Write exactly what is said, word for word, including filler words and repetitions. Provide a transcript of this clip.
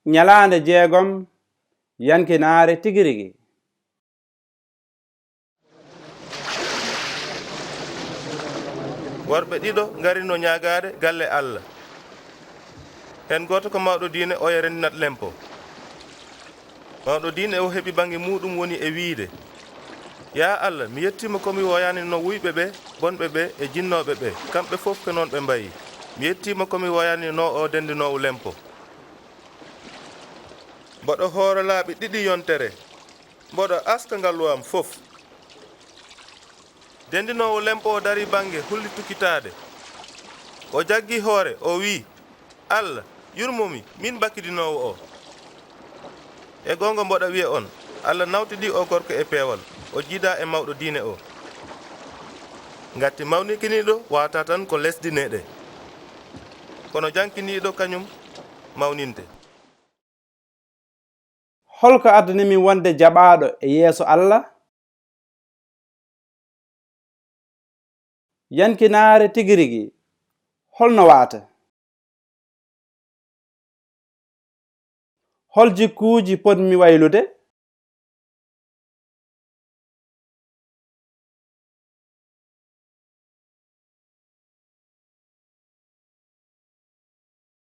Ñalaande jeegom, yankinaare tigi rigi. Worɓe ɗiɗo ngarino ñaagaade galle Alla. Heen gooto ko mawɗo diine, oya renndinat lempo. Mawɗo diine o heɓi bannge muuɗum woni e wiyde, yaa Alla, mi yettiima ko mi woyaani no wuyɓe ɓe, bonɓe ɓe e jinnooɓe ɓe, kamɓe fof ko noon ɓe mbayi. Mi yettiima ko mi woyaani no o denndinoowo lempo. Mboɗo hoora laabi ɗiɗi yontere, mboɗo aska ngalu am fof. Denndinoowo lempo o darii bannge hulli tukkitaade. O jaggi hoore, o wii, Alla, yurmo mi, miin bakkidinoowo o. E goonga mboɗa wiya on, Alla nawtidii o gorko e peewal, o jiidaa e mawɗo diine o. Ngati mawnikiniiɗo waawataa tan ko lesdi neɗe, kono jankiniiɗo kañum mawninte. Hol ko addani min wonde jaɓaaɗo e yeeso Alla? Yankinaare tigi rigi, hol no waata? Hol jikkuuji potmi waylude?